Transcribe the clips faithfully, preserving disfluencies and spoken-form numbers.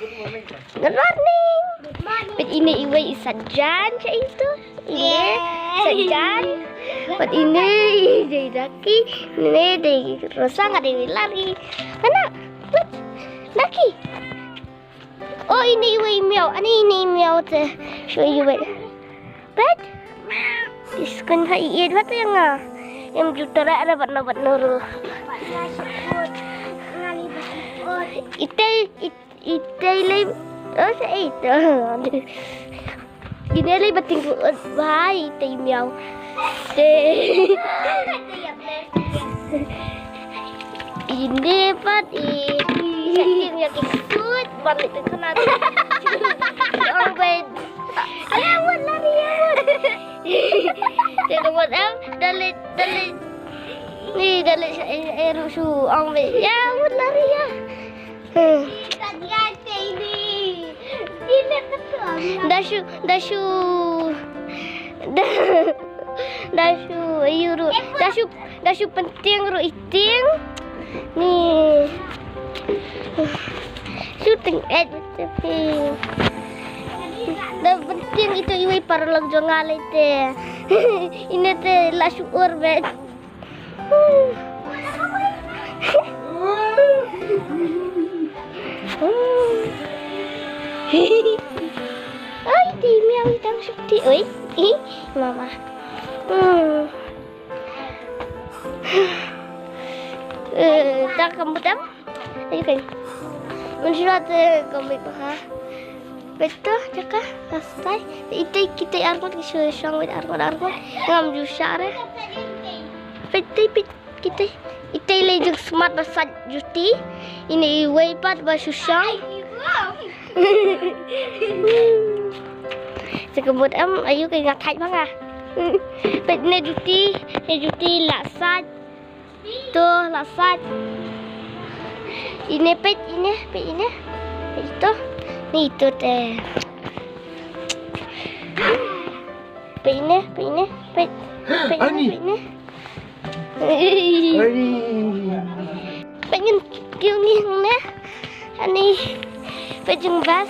Good morning. Bad ine iwei i Sajan sha ito. Ine Sajan. Bad ine i dei Daki. Ine dei Rosa, nga dei Lari. Mana? Bad Daki. Oh, ine iwei i miaw. Ani ine i miaw te. Shu iwei. Bad iskun ha i ed bad yang nga. Em ju tara ara bad no bad no ru. Ite, it- ite lei. Oh, sa ito. Ine lei bating ku ot bai ite miaw. Te. Ine pat i. Sa ting ya ki sut ban le tengkana. Oh, bad. Ayo, wut lari, ayo, wut. Te ka wut em, dalit, dalit. Ni dalit sa, eh, eh, rusu, ong be. Ya, wut lari ya. Hmm. Da shu, da shu. Da, da shu, ayo ru. Da shu, da shu penting ru iting. Ni. Shooting at the field. Da penting ito iwei paralok jong nga lei te. Ine te la shu ur bet. Oi, ti miau itang shukti. Oi, i mama. Hmm. Eh, tak kamu tam? Ayo kan. Mensurat eh, komik ha. Betul, jaka. Asai. Ite kita armut ke shu shong wit armut armut. Ngam ju share. Pete pit kita. Ite le jeng smart ba sat juti. Ine iwei pat ba shu shong. Sekebut em ayu ke ngathai banga. Pet ne juti, ne juti la sat. To la sat. Ine pet ine, pet ine. Pet to. Ni to te. Pet ine, pet ine, pet. Pet ine, Ani. Pet ine. Ani. Pet ngin kiu ni ne. Ani. Pet jeng bas.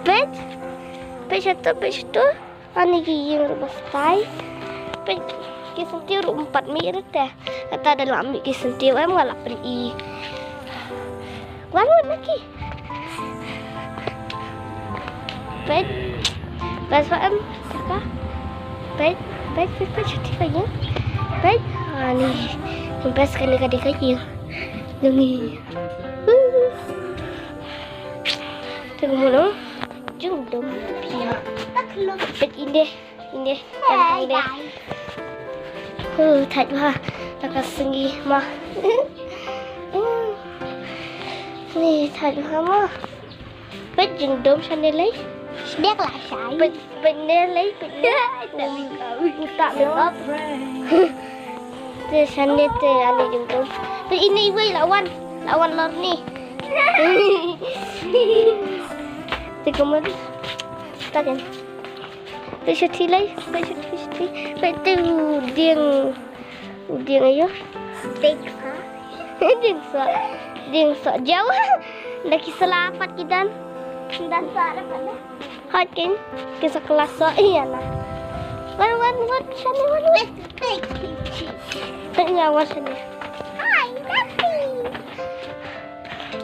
Pet. Pet satu, pet satu. Ani ki ïing ruh ba stai. Peit ki syntiew ruh em pat mih ruh te. Kata da lah mih ki syntiew em nga lah pyn-i. Wan wan lagi. Peit. Bas wa em. Ka. Peit. Peit peit peit shuti ka ïing. Peit. Ani. Bas kane ka dei ka ïing. Dengi. Te kumno? Jingdum. Peit ine, ine, ine. Huh, thait bha. Laka sngi ma. Ni thait bha ma. Peit jingdum shane lei. Sdek la shai. Peit Pynne lei, pynne. Uta me up. Te shane te ani jingdum. Te ine iwei la wan, la wan lor ni. Te kumno? Ta ken. Te shuti lei, te shuti, shuti. Te u dieng. Dieng ayo. Dieng sa. Dieng sa. Dieng sa. Jauh. Dah kisah lapat kidan. Dan sa ada pada. Hai kin. Kisah kelas sa iya na. Wan wan wan shane wan wan. Tanya wan shane. Hai Daddy.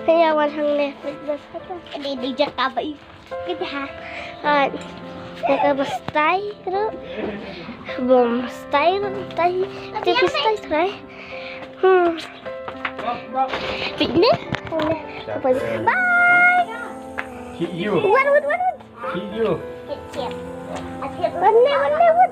Tanya wan shane. Bas kata. Ini di Jakarta. Kita ha. Ha. Kita bestai tu. Bom bestai tu bestai. Kita bestai tu. Hmm. Fitness. Bye. Hit you. Wan wan wan wan. Hit you. Wan wan wan wan.